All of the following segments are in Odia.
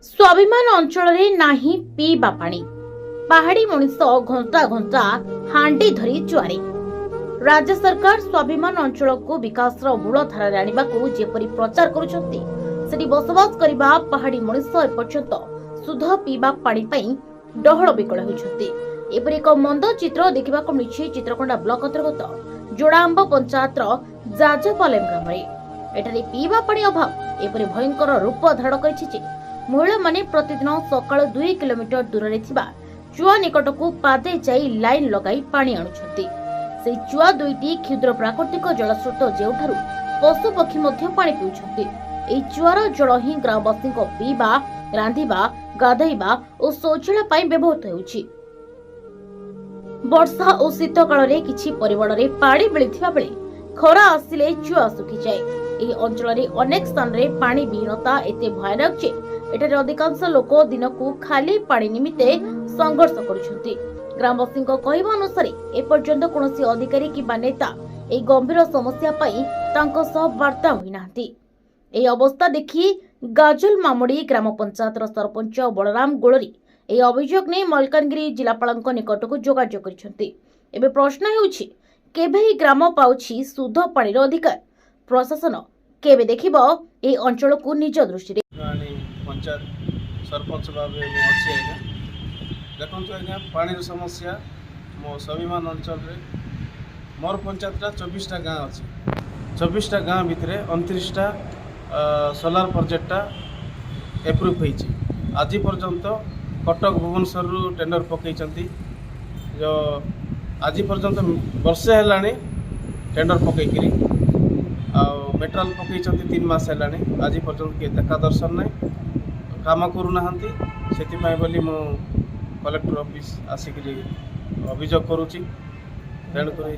ସ୍ୱାଭିମାନ ଅଞ୍ଚଳରେ ନାହିଁ ପିଇବା ପାଣି। ପାହାଡି ମଣିଷ ଘଣ୍ଟା ଘଣ୍ଟା ହାଣ୍ଡି ଧରି ଚୁଆରେ। ରାଜ୍ୟ ସରକାର ସ୍ୱାଭିମାନ ଅଞ୍ଚଳକୁ ବିକାଶର ମୂଳ ଧାରାରେ ଆଣିବାକୁ ଯେପରି ପ୍ରଚାର କରୁଛନ୍ତି, ସେଠି ବସବାସ କରିବା ପାହାଡି ମଣିଷ ଏପର୍ଯ୍ୟନ୍ତ ଶୁଦ୍ଧ ପିଇବା ପାଣି ପାଇଁ ଡହଳ ବିକଳ ହେଉଛନ୍ତି। ଏପରି ଏକ ମନ୍ଦ ଚିତ୍ର ଦେଖିବାକୁ ମିଳିଛି ଚିତ୍ରକୋଣ୍ଡା ବ୍ଲକ ଅନ୍ତର୍ଗତ ଯୋଡ଼ାଆମ୍ବ ପଞ୍ଚାୟତର ଜାଜପାଲେମ ଗ୍ରାମରେ। ଏଠାରେ ପିଇବା ପାଣି ଅଭାବ ଏପରି ଭୟଙ୍କର ରୂପ ଧାରଣ କରିଛି ଯେ ମହିଳାମାନେ ପ୍ରତିଦିନ ସକାଳୁ 2 କିଲୋମିଟର ଦୂରରେ ଥିବା ଚୁଆ ନିକଟକୁ ପାଦେ ଯାଇ ଲାଇନ୍ ଲଗାଇ ପାଣି ଆଣୁଛନ୍ତି। ସେହି ଚୁଆ ଦୁଇଟି କ୍ଷୁଦ୍ର ପ୍ରାକୃତିକ ଜଳସ୍ରୋତ, ଯେଉଁଠାରୁ ପଶୁପକ୍ଷୀ ମଧ୍ୟ ପାଣି ପିଉଛନ୍ତି। ଏହି ଚୁଆର ଜଳ ହିଁ ଗ୍ରାମବାସୀଙ୍କ ପିଇବା, ରାନ୍ଧିବା, ଗାଧୋଇବା ଓ ଶୌଚାଳୟ ପାଇଁ ବ୍ୟବହୃତ ହେଉଛି। ବର୍ଷା ଓ ଶୀତ କାଳରେ କିଛି ପରିମାଣରେ ପାଣି ମିଳିଥିବା ବେଳେ ଖରା ଆସିଲେ ଚୁଆ ଶୁଖିଯାଏ। ଏହି ଅଞ୍ଚଳରେ ଅନେକ ସ୍ଥାନରେ ପାଣି ବିହୀନତା ଏତେ ଭୟାନକ ଯେ ଏଠାରେ ଅଧିକାଂଶ ଲୋକ ଦିନକୁ ଖାଲି ପାଣି ନିମିତ୍ତେ ସଂଘର୍ଷ କରୁଛନ୍ତି। ଗ୍ରାମବାସୀଙ୍କ କହିବା ଅନୁସାରେ, ଏପର୍ଯ୍ୟନ୍ତ କୌଣସି ଅଧିକାରୀ କିମ୍ବା ନେତା ଏହି ଗମ୍ଭୀର ସମସ୍ୟା ପାଇଁ ତାଙ୍କ ସହ ବାର୍ତ୍ତା ହୋଇନାହାନ୍ତି। ଏହି ଅବସ୍ଥା ଦେଖି ଗାଜଲ ମାମୁଡ଼ି ଗ୍ରାମ ପଞ୍ଚାୟତର ସରପଞ୍ଚ ବଳରାମ ଗୋଳରୀ ଏହି ଅଭିଯୋଗ ନେଇ ମାଲକାନଗିରି ଜିଲ୍ଲାପାଳଙ୍କ ନିକଟକୁ ଯୋଗାଯୋଗ କରିଛନ୍ତି। ଏବେ ପ୍ରଶ୍ନ ହେଉଛି, କେବେ ଏହି ଗ୍ରାମ ପାଉଛି ଶୁଦ୍ଧ ପାଣିର ଅଧିକାର? ପ୍ରଶାସନ କେବେ ଦେଖିବ ଏହି ଅଞ୍ଚଳକୁ ନିଜ ଦୃଷ୍ଟିରେ? ଆଣି ପଞ୍ଚାୟତ ସରପଞ୍ଚ ଭାବେ ମୁଁ ଅଛି ଆଜ୍ଞା। ଦେଖନ୍ତୁ ଆଜ୍ଞା, ପାଣିର ସମସ୍ୟା ମୋ ସ୍ୱାଭିମାନ ଅଞ୍ଚଳରେ, ମୋର ପଞ୍ଚାୟତଟା 24ଟା ଗାଁ ଅଛି। 24ଟା ଗାଁ ଭିତରେ 29ଟା ସୋଲାର ପ୍ରୋଜେକ୍ଟଟା ଏପ୍ରୁଭ୍ ହେଇଛି। ଆଜି ପର୍ଯ୍ୟନ୍ତ କଟକ, ଭୁବନେଶ୍ୱରରୁ ଟେଣ୍ଡର ପକାଇଛନ୍ତି ଯେଉଁ, ଆଜି ପର୍ଯ୍ୟନ୍ତ ବର୍ଷେ ହେଲାଣି ଟେଣ୍ଡର ପକାଇକିରି ଆଉ ମେଟେରିଆଲ ପକାଇଛନ୍ତି 3 ମାସ ହେଲାଣି। ଆଜି ପର୍ଯ୍ୟନ୍ତ କିଏ ଦେଖା ଦର୍ଶନ ନାହିଁ, କାମ କରୁନାହାନ୍ତି। ସେଥିପାଇଁ ବୋଲି ମୁଁ କଲେକ୍ଟର ଅଫିସ୍ ଆସିକିରି ଅଭିଯୋଗ କରୁଛି। ତେଣୁକରି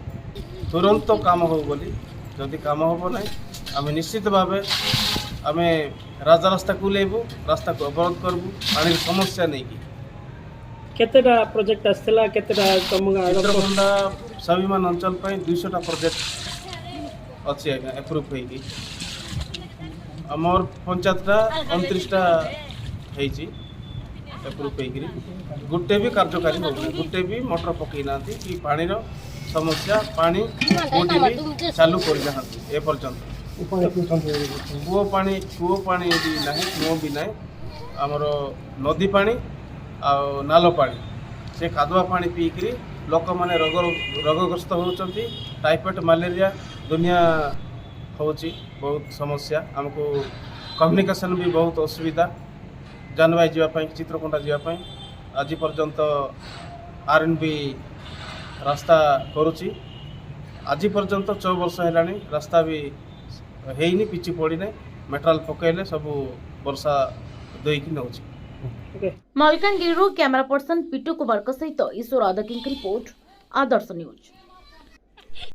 ତୁରନ୍ତ କାମ ହେଉ ବୋଲି। ଯଦି କାମ ହେବ ନାହିଁ, ଆମେ ନିଶ୍ଚିତ ଭାବେ ଆମେ ରାଜରାସ୍ତାକୁ ଓହ୍ଲେଇବୁ, ରାସ୍ତାକୁ ଅବରୋଧ କରିବୁ ପାଣିର ସମସ୍ୟା ନେଇକି। କେତେଟା ପ୍ରୋଜେକ୍ଟ ଆସିଥିଲା? କେତେଟା ତମ ଗାଁ? ଚିତ୍ରକୋଣ୍ଡା ସ୍ୱାଭିମାନ ଅଞ୍ଚଳ ପାଇଁ 200ଟା ପ୍ରୋଜେକ୍ଟ ଅଛି ଆଜ୍ଞା ଏପ୍ରୁଭ୍ ହେଇକି। ଆଉ ମୋର ପଞ୍ଚାୟତଟା 29ଟା ହେଇଛି ଏପ୍ରୁଭ୍ ହେଇକିରି। ଗୋଟେ ବି କାର୍ଯ୍ୟକାରୀ ହେଉନି, ଗୋଟେ ବି ମଟର ପକେଇ ନାହାନ୍ତି କି ପାଣିର ସମସ୍ୟା, ପାଣି କେଉଁଠି ବି ଚାଲୁ କରିନାହାନ୍ତି ଏପର୍ଯ୍ୟନ୍ତ। କୂଅ ପାଣି ବି ନାହିଁ, କୂଅ ବି ନାହିଁ। ଆମର ନଦୀ ପାଣି ଆଉ ନାଲ ପାଣି, ସେ କାଦୁଆ ପାଣି ପିଇକିରି ଲୋକମାନେ ରୋଗଗ୍ରସ୍ତ ହେଉଛନ୍ତି। ଟାଇଫଏଡ଼, ମ୍ୟାଲେରିଆ ଦୁନିଆ ହେଉଛି, ବହୁତ ସମସ୍ୟା। ଆମକୁ କମ୍ୟୁନିକେସନ୍ ବି ବହୁତ ଅସୁବିଧା, ଯାନବାଇ ଯିବା ପାଇଁ, ଚିତ୍ରକୋଣ୍ଡା ଯିବା ପାଇଁ। ଆଜି ପର୍ଯ୍ୟନ୍ତ ଆର୍ ଏନ୍ ବି ରାସ୍ତା କରୁଛି, ଆଜି ପର୍ଯ୍ୟନ୍ତ 6 ବର୍ଷ ହେଲାଣି, ରାସ୍ତା ବି ହେଇନି, ପିଚୁ ପଡ଼ିନାହିଁ। ମେଟେରିଆଲ ପକାଇଲେ ସବୁ ବର୍ଷା ଧୋଇକି ନେଉଛି। ଓକେ। ମାଲକାନଗିରିରୁ କ୍ୟାମେରା ପର୍ସନ ପିଟୁ କୁମାରଙ୍କ ସହିତ ଈଶ୍ୱର ଆଦକିଙ୍କ ରିପୋର୍ଟ, ଆଦର୍ଶ ନ୍ୟୁଜ୍।